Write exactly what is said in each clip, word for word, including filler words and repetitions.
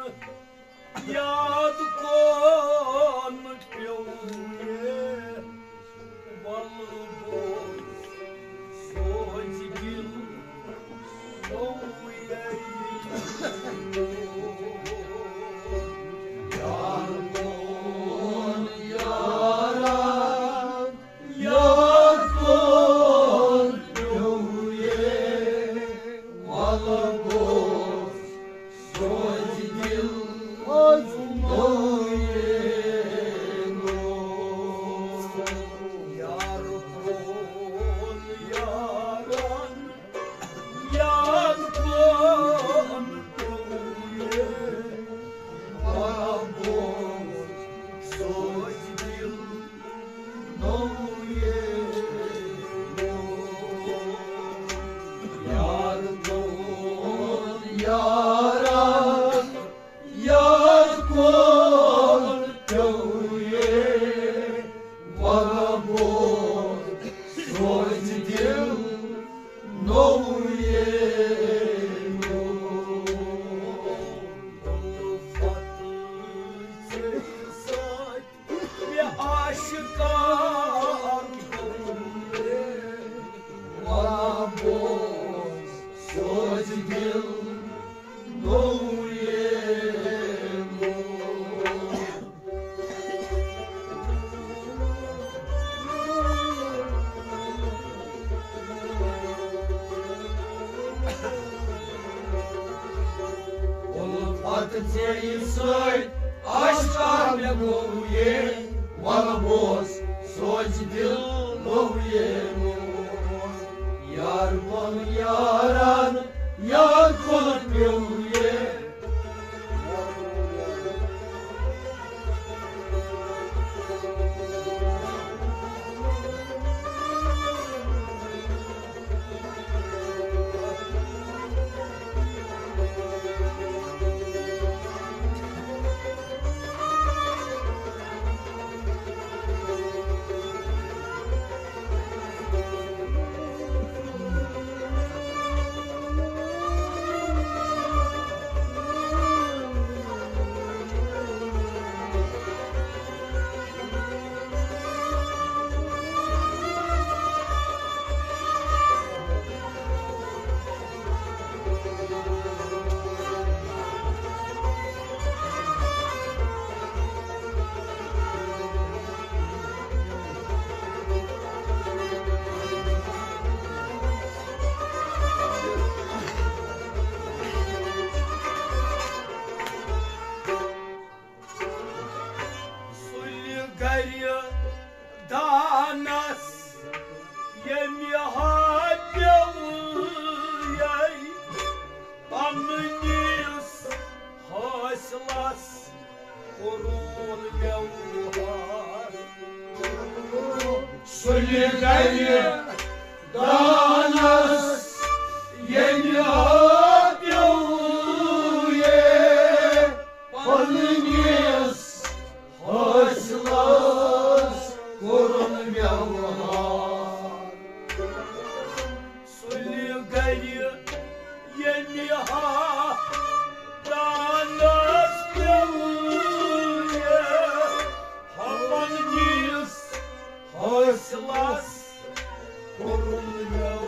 یاد کون پیوٚو یہِ؟ وَلہٕ بوز، سوزِ دِل نوٚوُے۔ یار کون یارا، یاد کون پیوٚو یہِ؟ وَلہٕ بوز، سوزِ دِل نوٚوُے۔ یار کون یارا، یاد کون پیوٚو یہِ؟ وَلہٕ بوز، سوزِ دِل نوٚوُے۔ یار کون یارا، یاد کون پیوٚو یہِ؟ وَلہٕ بوز، سوزِ دِل نوٚوُے۔ الفت ژےٚ سۭتۍ مےٚ آشکار گوٚو۔ وَلہٕ بوز، سوزِ دِل نوٚوُے۔ الفت ژےٚ سۭتۍ آشکار مےٚ گوٚو یہِ، وَلہٕ بوز، سوزِ دِل نوٚوُے۔ یار کون یارا، یاد کون پیوٚو یہِ؟ سُلہِ گرِ دانس ییٚمہِ ہا پیوٚو یے، پننِس حٲصلس کوٚرُن ویوہار۔ سُلہِ گرِ دانس ییٚمہِ ہا پیوٚو یے، پننِس حٲصلس کوٚرُن ویوہار۔ سُلہِ گرِ ییٚمہِ ہا دانس پیوٚو یے، پننِس حٲصلس کوٚرُن ویوہار۔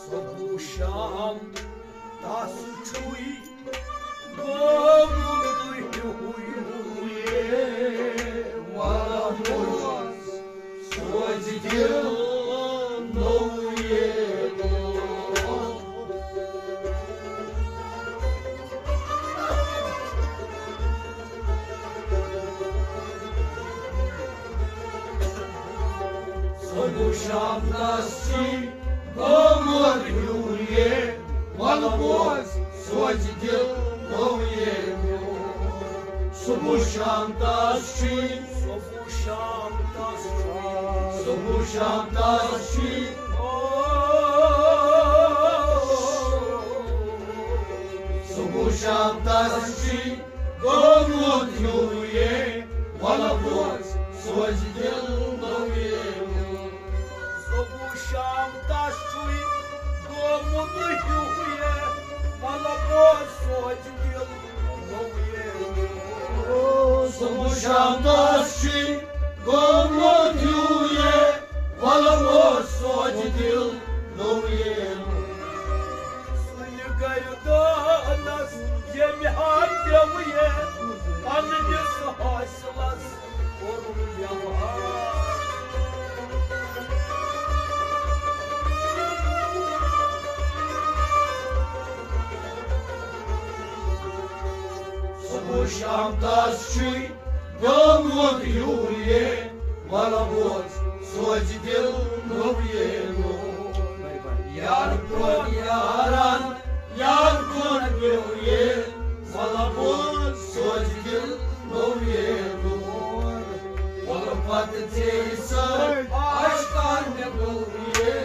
صبح شام تس چھُے گوٚمُت ہیوٗ یے، وَلہٕ بوز، سوزِ دِل نوٚوُے۔ صبح شام تس چھُے گوٚمُت ہیوٗ یے، وَلہٕ بوز، سوزِ دِل نوٚوُے۔ صبح شام تس چھُے، صبح شام تس چھُے، صبح شام تس چھُے۔ او، شام تس چھُے گوٚمُت ہیوٗ یے، وَلہٕ بوز سوزِ دِل نوٚو یے۔ صبح شام تس چھُے گوٚمُت ہیوٗ یے، وَلہٕ بوز سوزِ دِل نوٚو یے۔ صبح شام تس چھُے گوٚمُت ہیوٗ یے، وَلہٕ بوز سوزِ دِل نوٚو یے۔ سُلہِ گرِ دانس ییٚمہِ ہا پیوٚو یے، پننِس حٲصِلس کوٚرُن ویوہار۔ صبح شام تس چھُے گوٚمُت ہیوٗ یے، وَلہٕ بوز سوزِ دِل نوٚو یے نوٚو۔ یار پرٛون یاران، یار پرٛون پیوٚو یے، وَلہٕ بوز سوزِ دِل نوٚو یے نوٚو۔ وَلہٕ پتہٕ ژےٚ سۭتۍ آشکار مےٚ گوٚو یے۔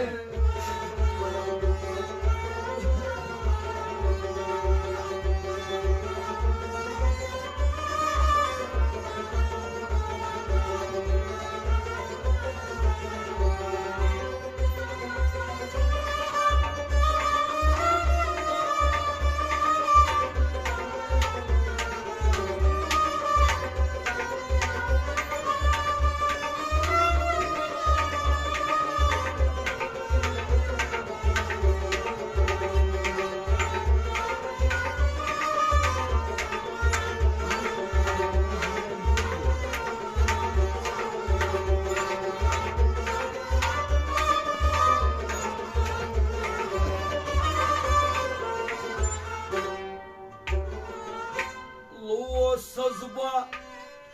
لوسس بہٕ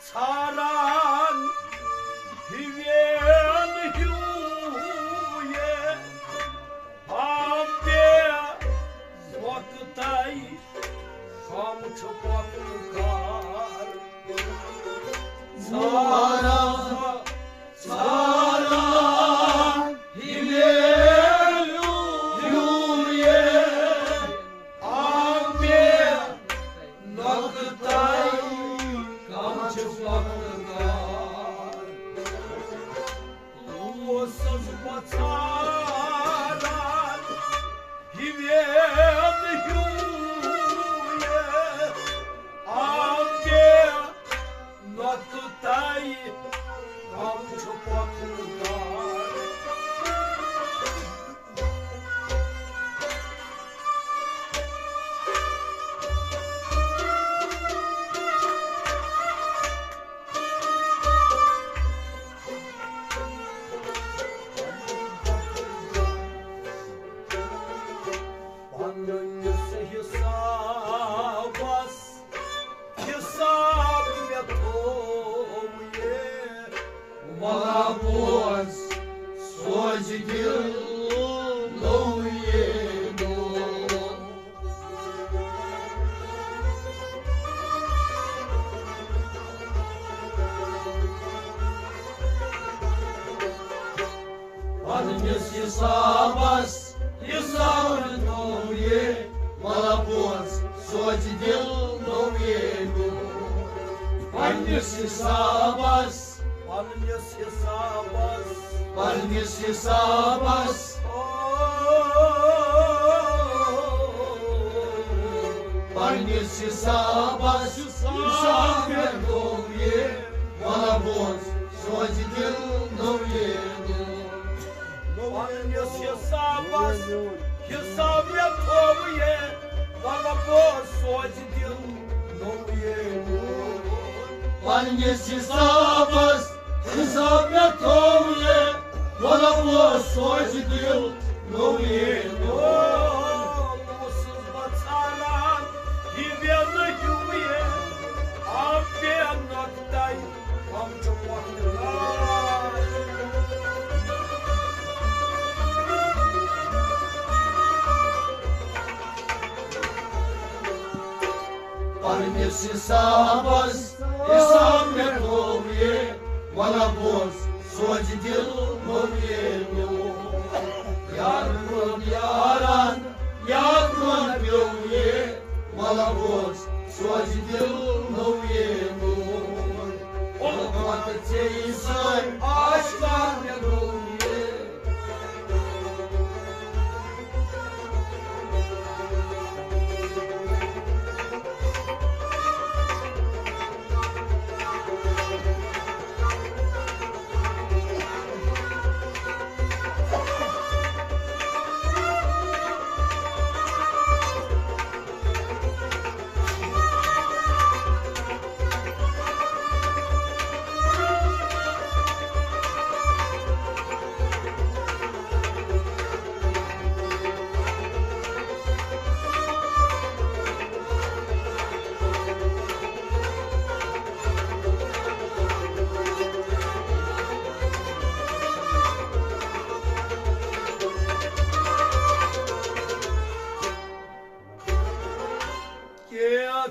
ژھاران ہِوٮ۪ن ہیوٗ یے، آ بے وقتَے کم چھُ پکُن کار۔ ژھاران، ژھاران ہِوٮ۪ن ہیوٗ یے، آ بے نۄقطَے کم چھُ پکُن کار۔ اوسُس بہٕ ژھاران ہِوٮ۪ن ہیوٗ یے، آ بے نۄقطَے کم چھُ پکُن کار۔ پننِس حسابس حساب مےٚ تھوو یے۔ وَلہٕ بوز سوزِ دِل نوٚو یے نوٚو۔ پننِس حسابس حساب نوٚو یے، وَلہٕ بوز سوزِ دِل نوٚو یے نوٚو۔ پننِس حسابس، پننِس حسابس، پننِس حسابس، او، پننِس حسابس حساب مےٚ نوٚو یے، وَلہٕ بوز سوزِ دِل نوٚو یے نوٚو۔ پننِس حسابس حساب مےٚ تھوو یے، وَلہٕ بوز سوزِ دِل نوٚو یے نوٚو۔ پننِس حسابس حساب مےٚ تھوو یے، وَلہٕ بوز سوزِ دِل نوٚو یے نوٚو۔ اوسُس بہٕ ژھانان یہِ بے نہٕ ہیوٗ یے، آ بے نۄقطَے کم چھُ پکُن کار۔ پننِس حسابس حساب مےٚ تھوو یے، وَلہٕ بوز سوزِ دِل نوٚو یے نوٚو۔ یار پرٛون یاران، یار پرٛون پیوٚو یے، وَلہٕ بوز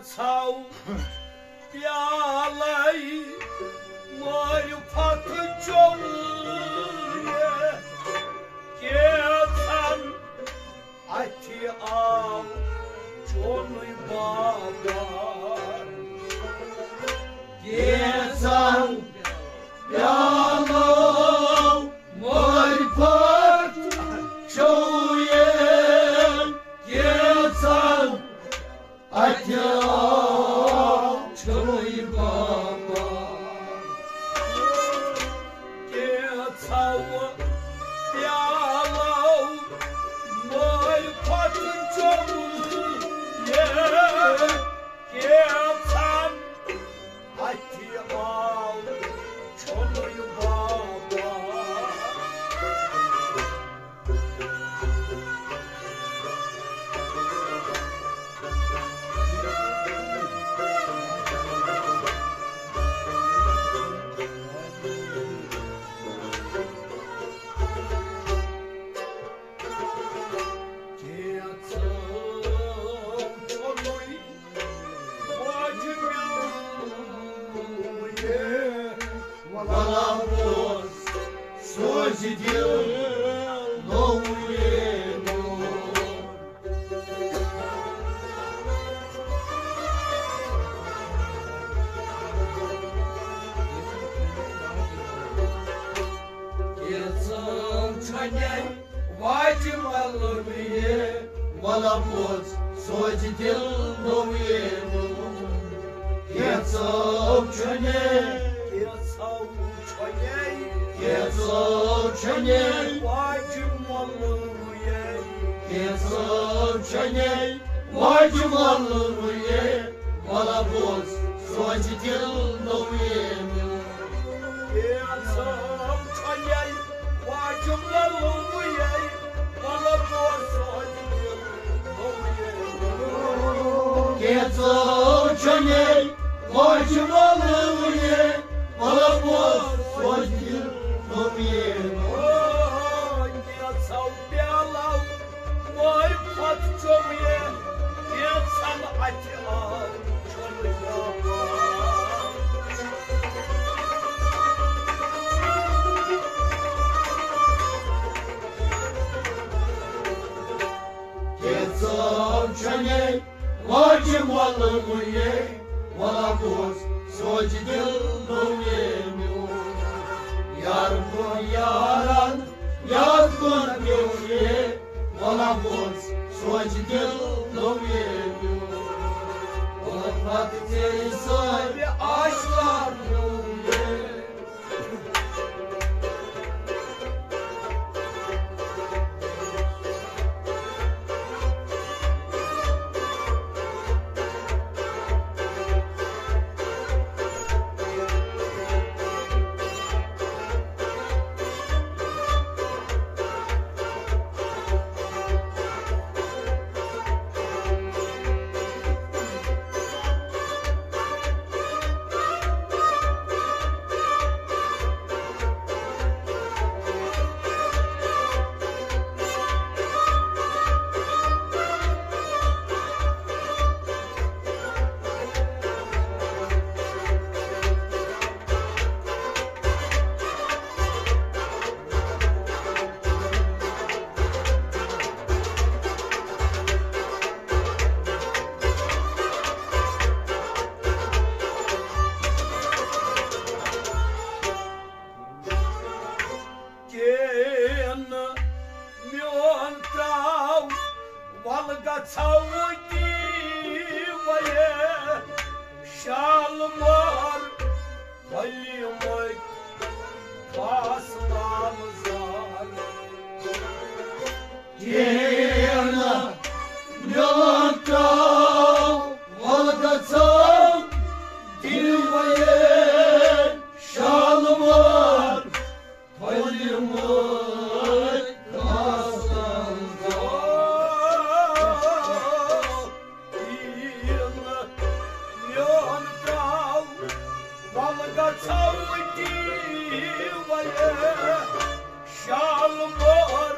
ژھاو پیالے معرفت چوٚو یہِ کینٛژھن اَتھِ آو چونُے بابا۔ کینٛژھن پیالو معرفت چوٚو یہِ کینٛژھن اَتھِ آو چونُے بابا۔ کینٛژھو پیالو معرفت چوٚو یہِ کینٛژھن اَتھِ آو چونُے بابا۔ کینٛژھو چونُے واجہِ میون۔ ولا پوٚز سوزِ دِل نوٚوُے میون۔ کینٛژھو چھۄنیے واجہِ ملوے، ولا پوٚز سوزِ دِل نوٚوُے میون۔ کینٛژھو چھۄنیے، کینٛژھو چھۄنیے، کینٛژھو چھۄنیے واجہِ ملوے، کینٛژھو چھۄنیے واجہِ ملوے۔ ولا پوٚز سوزِ دِل نوٚوُے میون۔ کینٛژھو چھۄنیے واجہِ ملوے، ولا پوٚز سوزِ دِل نوٚوُے میون۔ کینٛژھو چھۄنیے واجہِ ملوے، ولا پوٚز سوزِ دِل نوٚوُے میون۔ کینٛژھو پیالو معرفت چوٚو یہِ کینٛژھن اَتھِ آو چونُے بابا۔ کینٛژھو چھۄنیے واجہِ ملوے، ولا پوٚز سوزِ دِل نوٚوُے میون۔ یار کُن یارن یاد کُن پیوٚو یہِ، ولا پوٚز سوزِ دِل نوٚوُے میون۔ اُلفت ژےٚ سۭتۍ آشنا پیوٚو یہِ۔ کینٛہہ نہٕ میون تراو، ول گژھو أتی وۄنۍ شالمور۔ پھٔلۍ مٔتۍ خاص لال زال۔ کینٛہہ نہٕ میون تراو، ول گژھو أتی وۄنۍ شالمور۔ پھٔلۍ مٔتۍ خاص لال زال۔ کینٛہہ نہٕ میون تراو، ول گژھو أتی وۄنۍ شالمور۔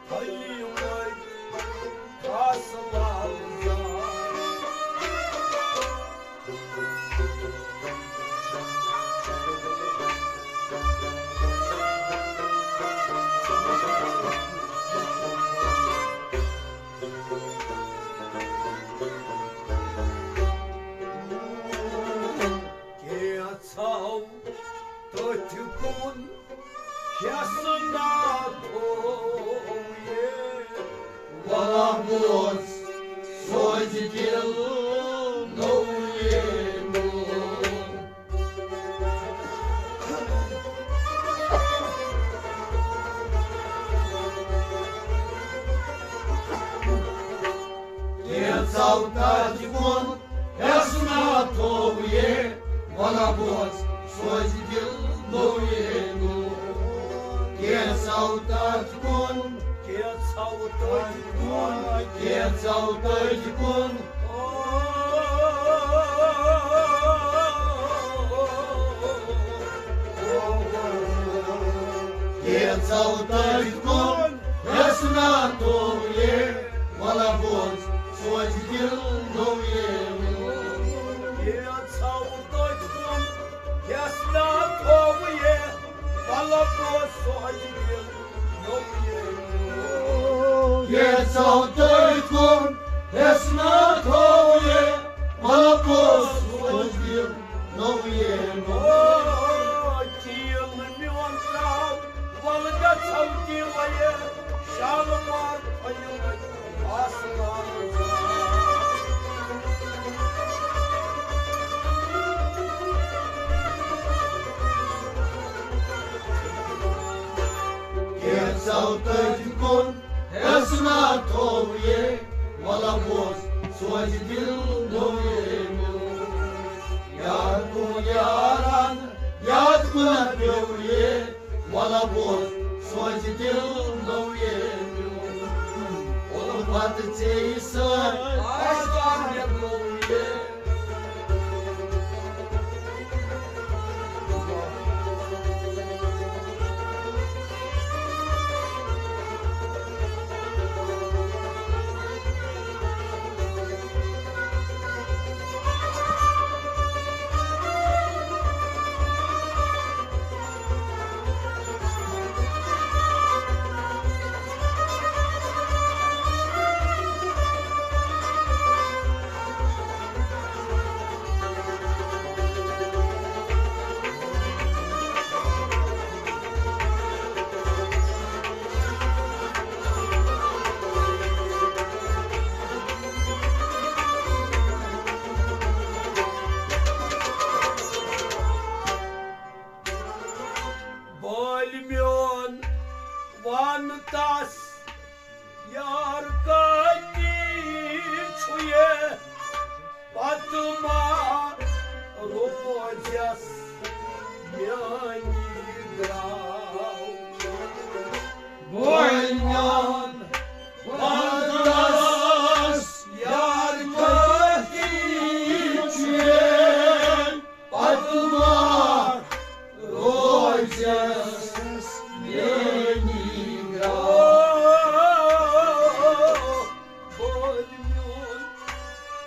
پھٔلۍ مٔتۍ بوز، سوزِ دِل نوٚوُے نوٗر۔ کینٛژھو تتھ کُن ہٮ۪س نا تھوٚو یہِ، وَلہٕ بوز، سوزِ دِل نوٚوُے نوٗر۔ کینٛژھو تتھ کُن، کینٛژھو تتھ کُن، کینٛژھو تتھ کُن۔ کینٛژھو تتھ کُن ہٮ۪س نا تھوٚو یہِ، وَلہٕ بوز، سوزِ دِل نوٚوُے نوٗر۔ کینٛژھو تتھ کُن ہٮ۪س نا تھوٚو یہِ، وَلہٕ بوز، سوزِ دِل نوٚوُے نوٗر۔ کینٛژھو تتھ کُن ہٮ۪س نا تھوٚو یہِ، وَلہٕ بوز، سوزِ دِل نوٚوُے نوٗر۔ او، کیٖل میون ترٛاو، وَلہٕ گژھو تہِ وَیہِ، شالمار تھٲیِو آسمان۔ کینٛژھو تتھ کُن ہٮ۪س نا تھوٚو یہِ، وَلہٕ بوز، سوزِ دِل نوٚوُے نوٗر۔ یار کُن یاران یاد کُن پیوٚو یہِ، وَلہٕ بوز، سوزِ دِل نوٚوُے نوٗر۔ اُلفت ژےٚ سۭتۍ آسان مےٚ گوٚو یہِ۔ بٲلۍ میون، وَن تَس، یار کَتہِ چھُ یہِ؟ پَتہٕ ما روزٮ۪س میٛٲنی درٛاو؟ بٲلۍ میون، وَن تَس، یار کَتہِ چھُ یہِ؟ پَتہٕ ما روزٮ۪س میٛٲنی درٛاو؟ بٲلۍ میون،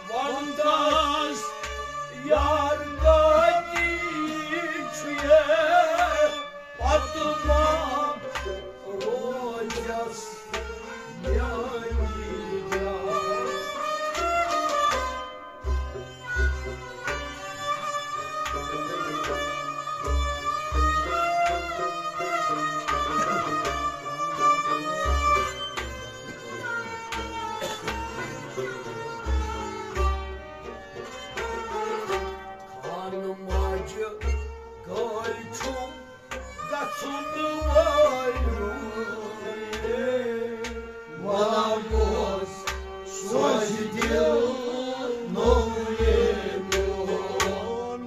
وَن تَس، یار کَتہِ چھُ یہِ؟ پَتہٕ ما روزٮ۪س میٛٲنی درٛاو؟ خانہٕ ماجہِ کٲلۍ چھُم گژھُن وٲلِو۔ وَلہٕ بوز، سوزِ دِل نوٚوُے نوٗر۔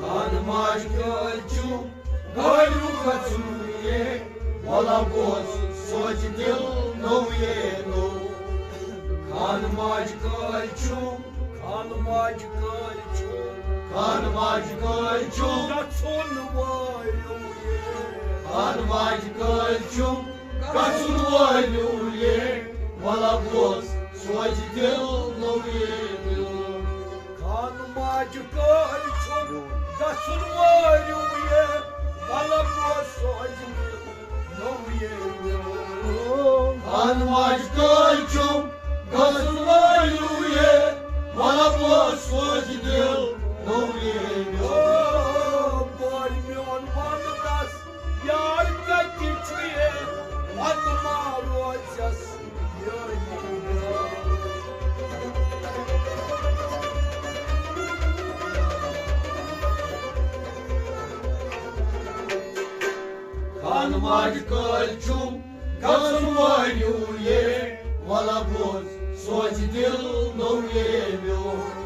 خانہٕ ماجہِ کٲلۍ چھُم گٲڑیُک گژھُن یے، وَلہٕ بوز، سوزِ دِل نوٚوُے نوٗر۔ خانہٕ ماجہِ کٲلۍ چھُم، خانہٕ ماجہِ کٲلۍ چھُم، خانہٕ ماجہِ کٲلۍ چھُم گژھُن وٲلِو یے۔ خانہٕ ماجہِ کٲلۍ چھُم گژھُن وٲلِو یے، وَلہٕ بوز، سوزِ دِل نوٚوُے نوٗر۔ خانہٕ ماجہِ کٲلۍ چھُم گژھُن وٲلِو یے، وَلہٕ بوز، سوزِ دِل نوٚوُے نوٗر۔ خانہٕ ماجہِ کٲلۍ چھُم گژھُن وٲلِو یے، وَلہٕ بوز، سوزِ دِل نوٚوُے ماجہِ کٲلۍ چھُم گژھُن وٲرِو یے، وَلہ بوز سوزِ دِل نوٚو یے میون۔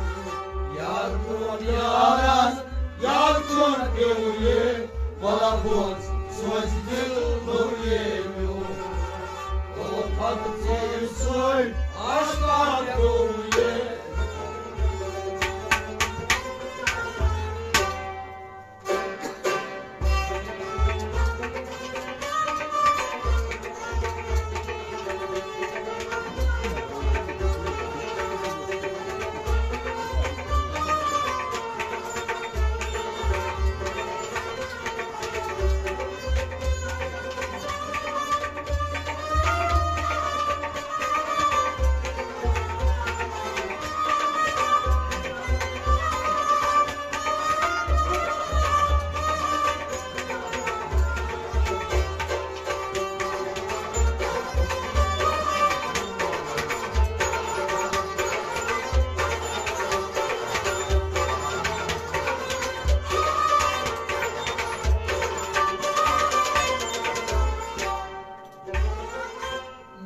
یار پرون یاران، یاد چون پیوٚو یے، وَلہ بوز سوزِ دِل نوٚو یے میون۔ او پھکھ ژیر سۭتۍ آشنا پیوٚو یے۔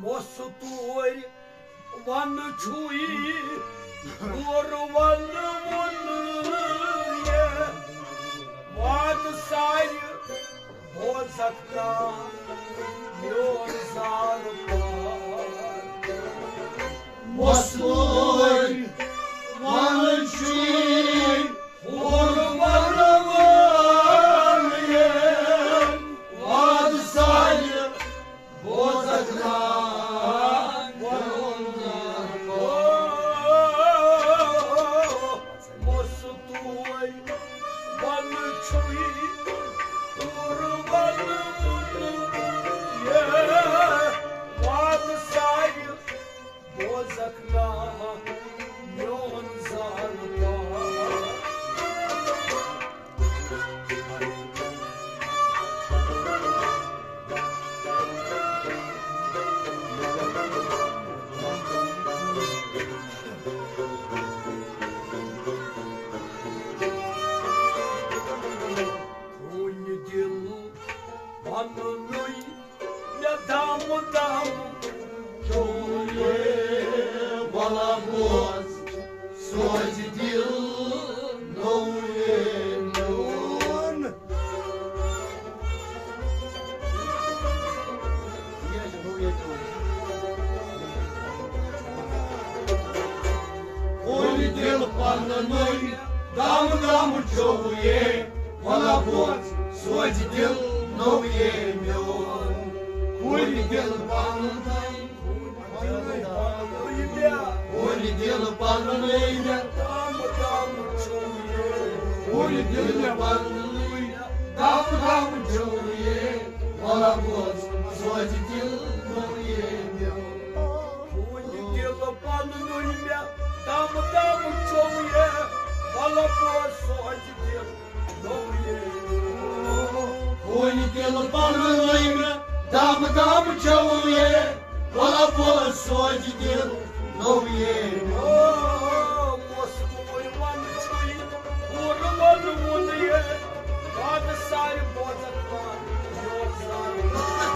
مستوٗرۍ ونہٕ چھُے، پوٗرٕ ونہٕ ووٚن یہِ۔ وعدٕ سارِ بوزکھ نا میون زارٕ پار۔ مستوٗرۍ ونہٕ چھُے، پوٗرٕ ونہٕ ووٚن یہِ۔ وعدٕ سارِ بوزکھ نا میون زارٕ پار۔ مستوٗرۍ ونہٕ چھُے، پوٗرٕ ونہٕ ووٚن یہِ۔ وعدٕ سارِ بوزکھ نا میون زارٕ پار۔ ہوٗنۍ دِل پننُے مےٚ دامہٕ دامہٕ کھیوٚو یے، وَلہ بوز سوزِ دِل نوٚو یے میون۔ ہوٗنۍ دِل پننُے دامہٕ دامہٕ کھیوٚو یے، وَلہ بوز سوزِ دِل نوٚو یے میون۔ ہوٗنۍ دِل پننُے، ہوٗنۍ دِل پننُے مےٚ، ہوٗنۍ دِل پننُے دامہٕ دامہٕ کھیوٚو یے، وَلہ بوز سوزِ دِل نوٚو یے میون۔ ہوٗنۍ دِل پننُے مےٚ دامہٕ دامہٕ کھیوٚو یے، وَلہ بوز سوزِ دِل نوٚو یے میون۔ ہوٗنۍ دِل پننُے مےٚ دامہٕ دامہٕ کھیوٚو یے، وَلہ بوز سوزِ دِل نوٚو یے میون۔ او، مستوٗرۍ ونہٕ چھُے، پوٗرٕ ونہٕ ووٚن یے، وعدٕ سارِ بوزکھ نا میون زارٕ پار۔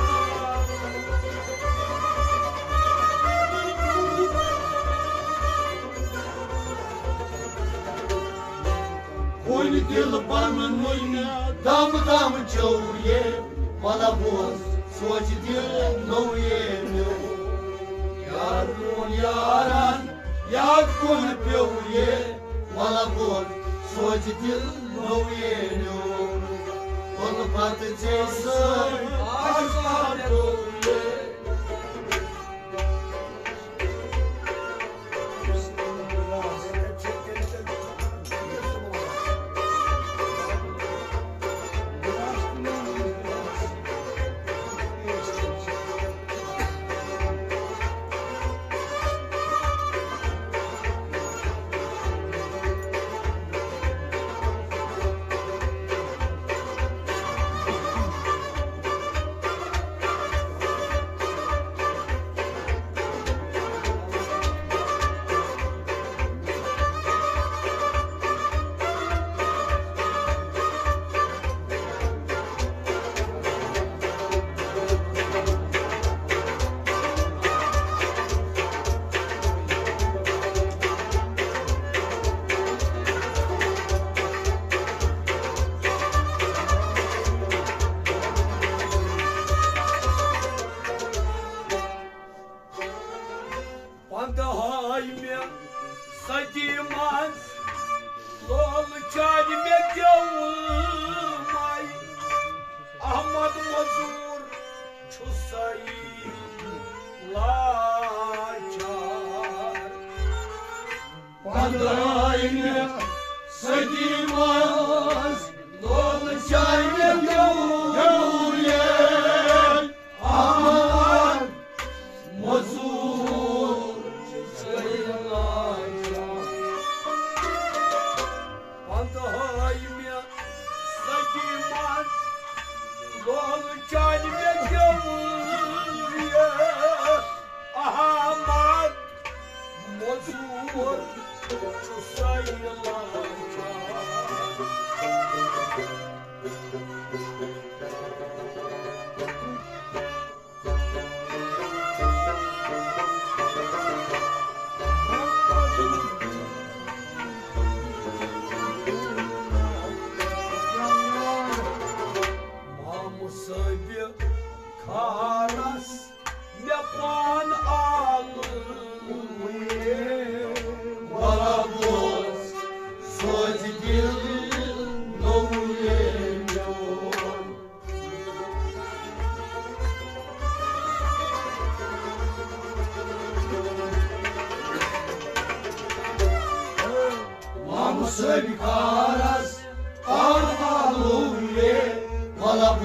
ہوٗنۍ دِل پننُے دامہٕ دامہٕ کھیوٚو یے، وَلہ بوز سوزِ دِل نوٚو یے میون۔ یار پرون یاران، یاد کُن پیوٚو یے، وَلہ بوز سوزِ دِل نوٚو یے میون۔ اُلفت ژے سۭتۍ آشنا پیوٚو یے۔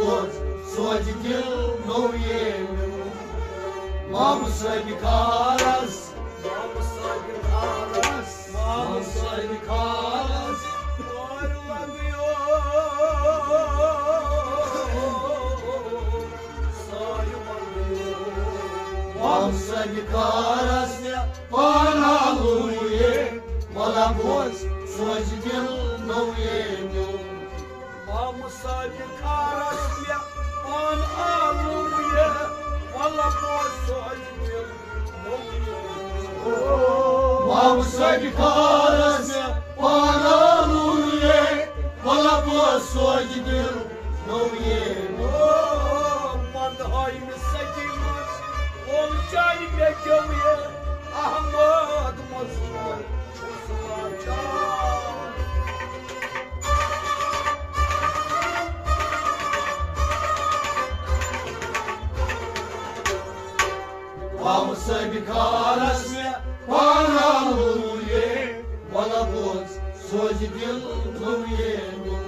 سوزِ دِل نوٚو ییٚمیُک۔ مامہٕ صٲبہِ خارس، مامہٕ صٲبہِ خارس، مامہٕ صٲبہِ خارس۔ وارٕ لگیو، سایہِ وَلہٕ۔ مامہٕ صٲبہِ خارس مےٚ پانہٕ آلوٗ یے، وَلہٕ بوز سوزِ دِل نوٚو ییٚمیُک۔ مامہٕ صٲبہِ خارس مےٚ پانہٕ آلوٗ یے، وَلہٕ بوز سوزِ دِل نوٚو ییٚمیُک۔ مامہٕ صٲبہِ خارس مےٚ پانہٕ آلوٗ یے، وَلہٕ بوز سوزِ دِل نوٚو ییٚمیُک۔ او، پنٛدہٲیمہِ صدی منٛز، او، چانہِ مےٚ گیوٚو یے احمد مزور چھُس لاچار۔ مامہٕ صٲبہِ خارس مےٚ پانہٕ آلوٗ یے، وَلہٕ بوز سوزِ دِل نوٚو ییٚمیُک۔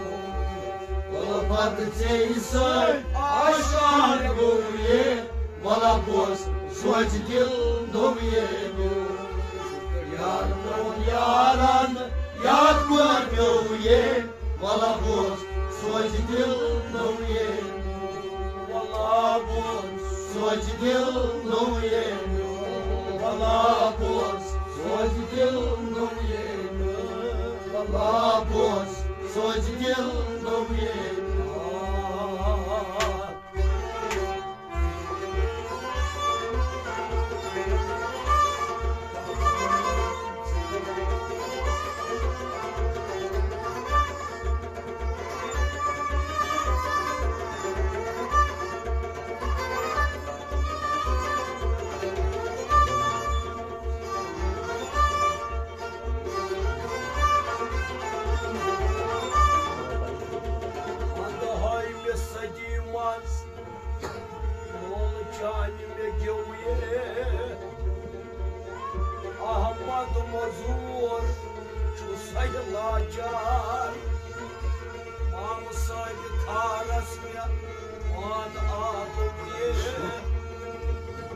وَلہٕ پتہٕ ژےٚ سۭتۍ آشیان گوٚو یے، وَلہٕ بوز سوزِ دِل نوٚو ییٚمیُک۔ یار پرٛون یارن یاد کور پیوٚو یے، وَلہٕ بوز سوزِ دِل نوٚو ییٚمیُک۔ وَلہٕ بوز سوزِ دِل نوٚو ییٚمیُک۔ وَلہٕ بوز سوزِ دِل نوٚو ییٚمیُک۔ وَلہٕ بوز سوزِ دِل نوٚو ییٚمیُک۔ پنٛدہٲیمہِ صدی منٛز لول چانہِ مےٚ گیوٚو یے احمد مزور چھُسے لاچار۔ مامہٕ صٲبہِ خارس مےٚ پانہٕ آلوٗ یے،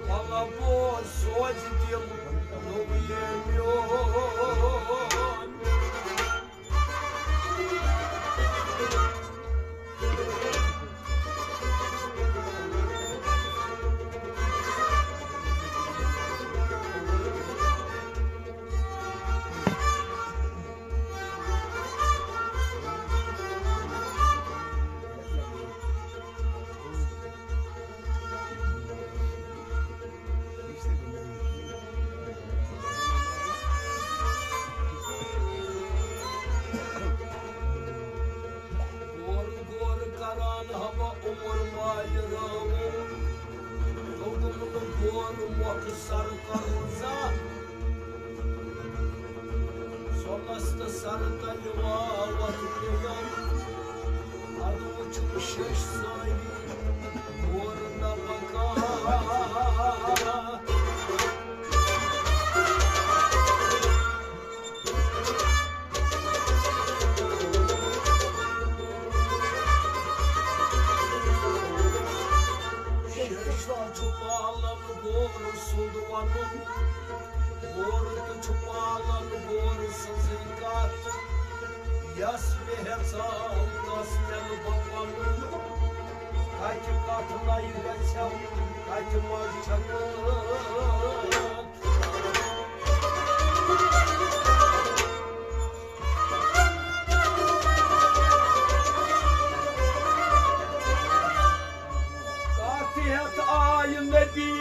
وَلہٕ بوز سوزِ دِل نوٚو یے میون۔ غور غور کران ہبہ عمر مالہِ رٲوُن، دوٚپُن غور مۄخصر کرُن زانٛہہ۔ سۄنس تہٕ سرٕ تلہِ واوتھ پیٚیَم، ادٕ وُچھُم شیٚش سٲری غور نہ پکان۔ شیشتر چھُ پالن گورٕ سُنٛد ونُن، گورٕ تہِ چھُ پالن گورٕ سٕنٛزٕے کتھ۔ یس مےٚ ہیژاو، تس مٮ۪لہٕ بہٕ پنُن۔ کتہِ کتھ نَیہِ گژھٮ۪م، کتہِ منٛز چھکھ۔ کتھ ہیتھ آیہِ نبی،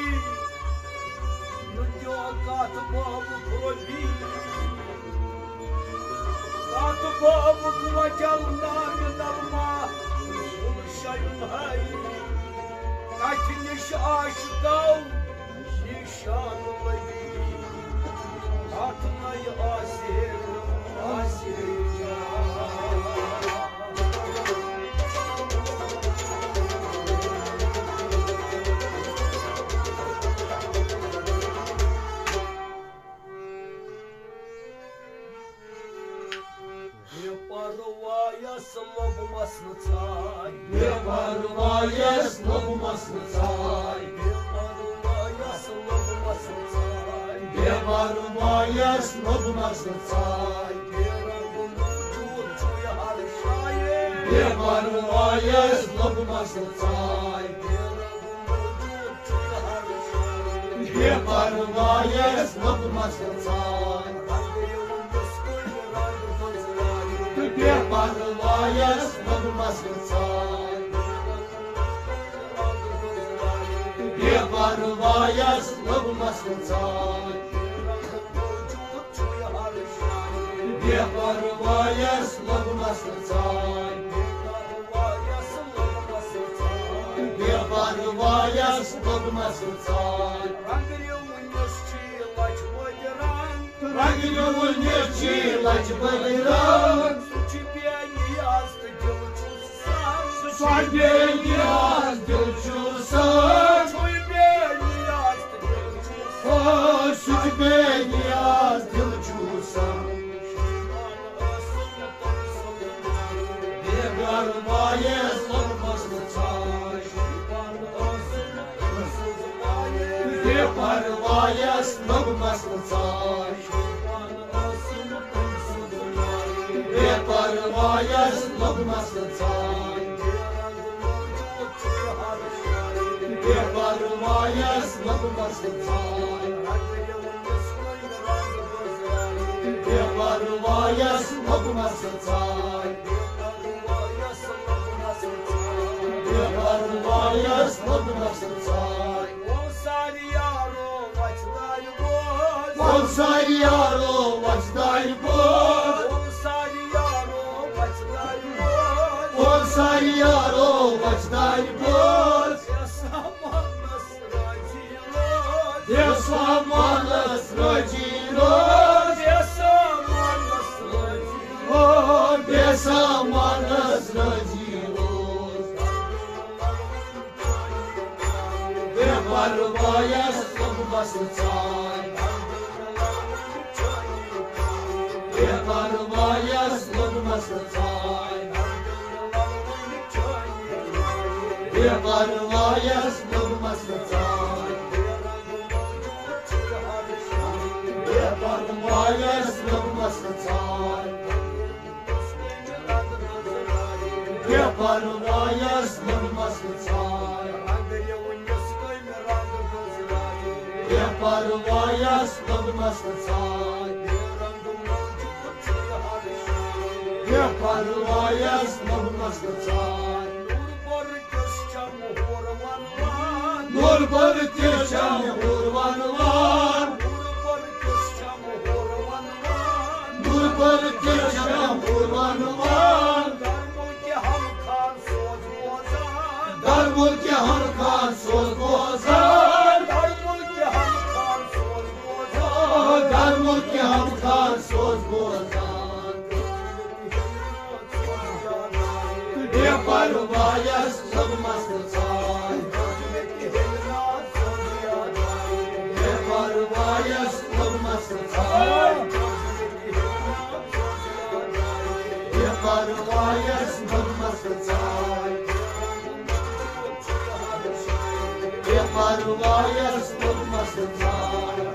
نُنیو کتھ بابُک ربی۔ کتھ بابُک وجل نامہِ نلما، سُل شیُن ہے۔ کتھِ نِش آشکو، نِش بے پروایس لوٚبمس نہٕ ژاے۔ بے پروایس لوٚبمس نہٕ ژاے۔ بے پروایس لوٚبمس نہٕ ژاے۔ بے پروایس لوٚبمس نہٕ ژاے۔ بے پروایس لوٚبمس نہٕ ژاے۔ بے پروایس لوٚبمس نہٕ ژاے۔ بے پروایس لوٚبمس نہٕ ژاے۔ بے پروایس لوٚبمس نہٕ ژاے۔ رنٛگریوُن یُس چھُ یہِ لچھِ بٔدۍ رنٛگ۔ رنٛگریوُن یُس چھُ یہِ لچھِ بٔدۍ رنٛگ۔ سُہ چھُ بے نیاز تہٕ دِل چھُس سنگ۔ سُہ چھُ بے نیاز دِل چھُس سنگ۔ سُہ چھُ بے نیاز تہٕ دِل چھُس سنگ۔ آ، سُہ چھُ بے نیاز دِل چھُس سنگ۔ بے پروایس لوٚبمس نہٕ ژاے۔ بے پروایس لوٚبمس نہٕ ژاے۔ بے پروایس لوٚبمس نہٕ ژاے۔ بے پروایس لوٚبمس نہٕ ژاے۔ بے پروایس لوٚبمس نہٕ ژاے۔ بے پروایس لوٚبمس نہٕ ژاے۔ وۄل سارِ یارو وۄتھِ دارِ بوز۔ وۄل سارِ یارو وۄتھِ دارِ بوز۔ وۄل سارِ یارو وۄتھِ دارِ بوز۔ وۄل سارِ یارو وۄتھِ دارِ بوز۔ بے سامانس رٲضی روز۔ بے سامانس رٲضی روز۔ بے سامانس رٲضی روز۔ او، بے سامانس رٲضی روز۔ بے پروایس لوٚبمس نہٕ ژاے۔ بے پروایس لوٚبمس نہٕ ژاے۔ بے پروایس لوٚبمس نہٕ ژاے۔ بے پروایس لوٚبمس نہٕ ژاے۔ بے پروایس لوٚبمس نہٕ ژاے۔ بے پروایس لوٚبمس نہٕ ژاے۔ بے پروایس لوٚبمس نہٕ ژاے۔ نوربر تہِ چھم ہور ونوان۔ نوربر تہِ چھم ہور ونوان۔ نوربر تہِ چھم ہور ونوان۔ نوربر تہِ چھم ہور ونوان۔ درمُلکہِ ہم خان سوز بوزان۔ درمُلکہِ ہم خان سوز بوزان۔ درمُلکہِ ہم خان سوز بوزان۔ درمُلکہِ ہم خان سوز بوزان۔ بے پروایس لوٚبمس نہٕ ژاے۔ بے پروایس لوٚبمس نہٕ ژاے۔ بے پروایس لوٚبمس نہٕ ژاے۔ بے پروایس لوٚبمس نہٕ ژاے۔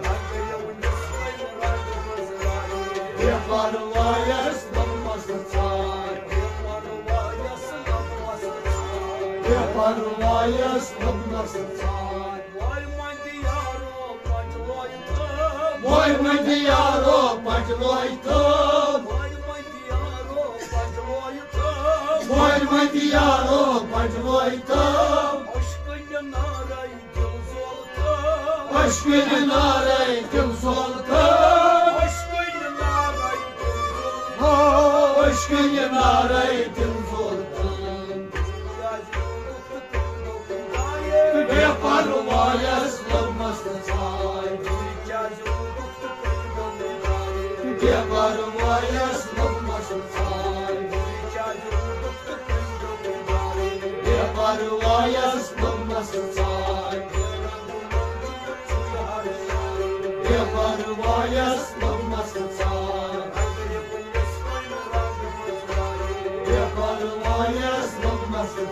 بے پروایس لوٚبمس نہٕ ژاے۔ بے پروایس لوٚبمس نہٕ ژاے۔ وارِ منٛدِ یارو پنٛجہِ لویہِ تٲو۔ وارِ منٛدِ یارو پنٛجہِ لویہِ تٲو۔ وارِ منٛدِ یارو پنٛجہِ لویہِ تٲو۔ وارِ منٛدِ یارو پنٛجہِ لویہِ تٲو۔ عشقہٕ نارے دِل زول تٲو۔ عشقہٕ نارے دِل زول تٲو۔ عشقہٕ نارے دِل زول۔ ہو، عشقہٕ نارے دِل زول تٲو۔ بے پروایس لوٚبمس نہٕ ژاے۔ بے پروایس لوٚبمس نہٕ ژاے۔ بے پروایس لوٚبمس نہٕ ژاے۔ بے پروایس لوٚبمس نہٕ ژاے۔ بے پروایس بے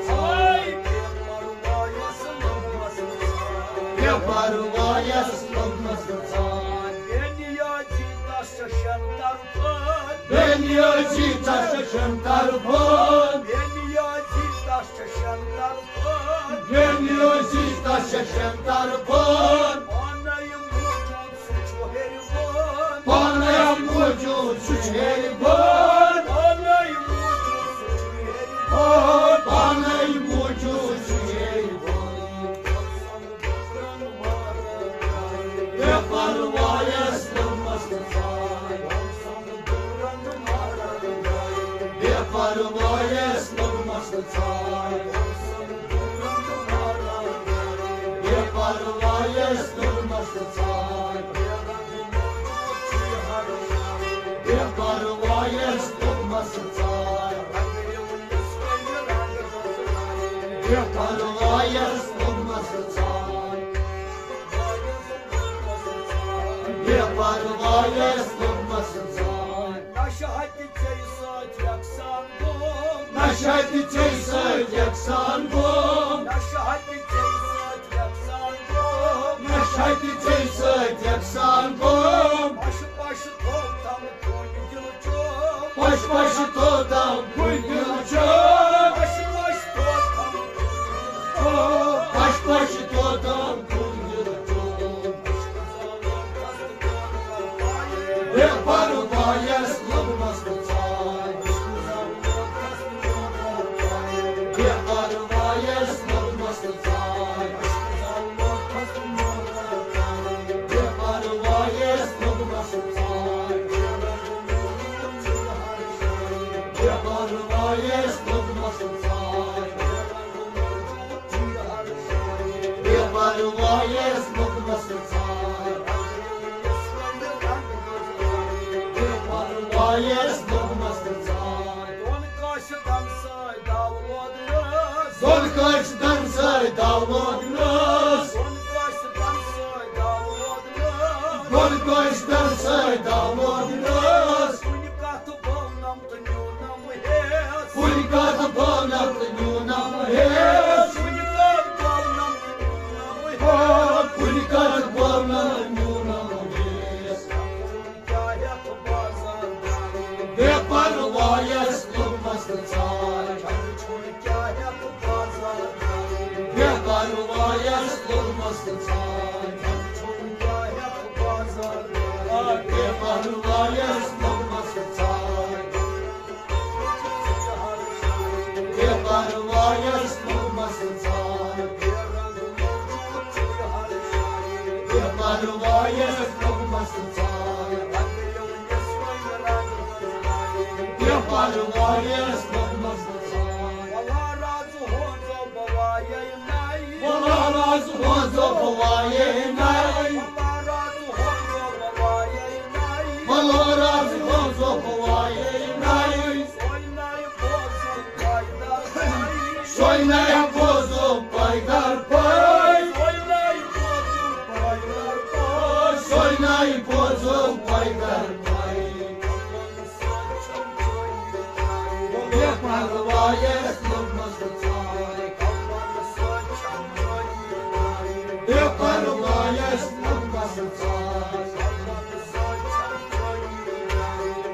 پروایس لوٚگمس ژھاے۔ بے پروایس لوٚگمس ژھاے۔ بے نیازی تس چھےٚ شٮ۪ن طرفن۔ بے نیازی تس چھےٚ شٮ۪ن طرفن۔ بے نیازی تس چھےٚ شٮ۪ن طرفن۔ بے نیازی تس چھےٚ شٮ۪ن طرفن۔ پانے موجود سُہ چھُ ہیٚرِ بۄن۔ پانے موجود سُہ چھُ ہیٚرِ بۄن۔ پانے موجود سُہ چھُ ہیٚرِ بۄن۔ پانے موجود سُہ چھُ ہیٚرِ بۄن۔ بے پروایس لوٚگمس ژھاے۔ بے پروایس لوٚگمس ژھاے۔ بے پروایس لوٚگمس ژھاے۔ بے پروایس لوٚگمس ژھاے۔ بے پروایس لوٚگمس ژھاے۔ بے پروایس لوٚگمس ژھاے۔ نشہٕ ہتہِ ژےٚ سۭتۍ یکسان گوٚو۔ نشہٕ ہتہِ ژےٚ سۭتۍ یکسان گوٚو۔ نشہٕ ہتہِ ژےٚ سۭتۍ یکسان گوٚو۔ نشہٕ ہتہِ ژےٚ سۭتۍ یکسان گوٚو۔ پش پش توتم کُنہِ دِلہٕ چوب۔ پش پش توتم کُنہِ دِلہٕ چوب۔ پش پش توتم کُنہِ دِلہٕ چوب۔ پش پش توتم کُنہِ دِلہٕ چوب۔ بے پروایس لوٚگمس ژھاے۔ بے پروایس لوٚگمس ژھاے۔ بے پروایس لوٚگمس ژھاے۔ بے پروایس لوٚگمس ژھاے۔ بے پروایس لوٚگمس ژھاے۔ بے پروایس لوٚگمس ژھاے۔ دۄن قٲصدن سۭتۍ داو لوگنس۔ دۄن قٲصدن سۭتۍ داو لوگنس۔ دۄن قٲصدن سۭتۍ داو لوگنس۔ دۄن قٲصدن سۭتۍ داو لوگنس۔ کُنہِ کتھٕ بولنم تہٕ نیونم ہیس۔ کُنہِ کتھٕ بولنم تہٕ نیونم ہیس۔ کُنہِ کتھٕ بولنم تہٕ نیونم ہیس۔ کُنہِ کتھٕ بولنم تہٕ نیونم ہیس۔ کیٛاہ ہٮ۪تھ بازار؟ بے پروایس لوٚگمس ژھاے۔ کیٛاہ ہٮ۪تھ بازار؟ بے پروایس لوٚگمس ژھاے۔ کیٛاہ ہٮ۪تھ بازار؟ بے پروایس لوٚگمس ژھاے۔ بے پروایس لوٚگمس ژھاے۔ بے پروایس لوٚگمس ژھاے۔ بے پروایس لوٚگمس ژھاے۔ ولا راز ہونزو بوایے نائی۔ ولا راز ہونزو بوایے نائی۔ ولا راز ہونزو بوایے نائی۔ ولا راز ہونزو بوایے نائی۔ سوے نائی بوزو پایدار پائی۔ سوے نائی بوزو پایدار پائی۔ سوے نائی بوزو پایدار پائی۔ سوے نائی بوزو پایدار پائی۔ بے پروایس لوٚگمس ژھاے۔ بے پروایس لوٚگمس ژھاے۔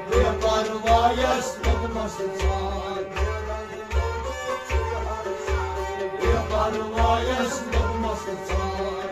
بے پروایس لوٚگمس ژھاے۔ بے پروایس لوٚگمس ژھاے۔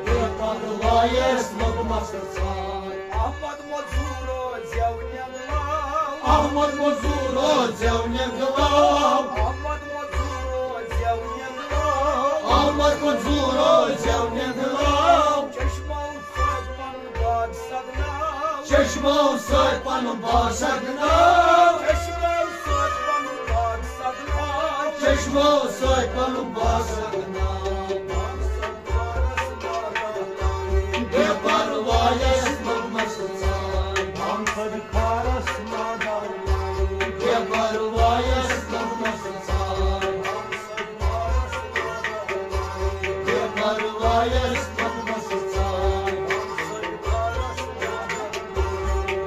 بے پروایس لوٚگمس ژھاے۔ احمد مزورو زیو نٮ۪نٛگلاو۔ احمد مزورو زیو نٮ۪نٛگلاو۔ احمد مزورو زیو نٮ۪نٛگلاو۔ احمد مزورو زیو نٮ۪نٛگلاو۔ چشمو سۭتۍ پنُن باغ سگناو۔ چشمو سۭتۍ پنُن باغ سگناو۔ چشمو سۭتۍ پنُن باغ سگناو۔ چشمو سۭتۍ پنُن باغ سگناو۔ بے پروایس لوٚگمس ژھاے۔ بے پروایس لوٚگمس ژھاے۔ بے پروایس لوٚگمس ژھاے۔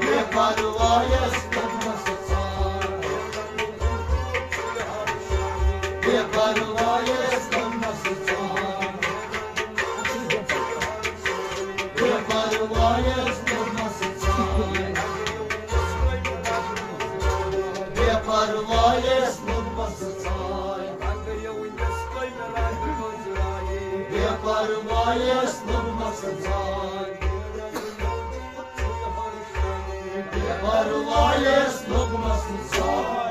بے پروایس لوٚگمس ژھاے۔ پروایس لوٚگمس ژھاے۔ بے پروایس لوٚگمس ژھاے۔ بے پروایس لوٚگمس ژھاے۔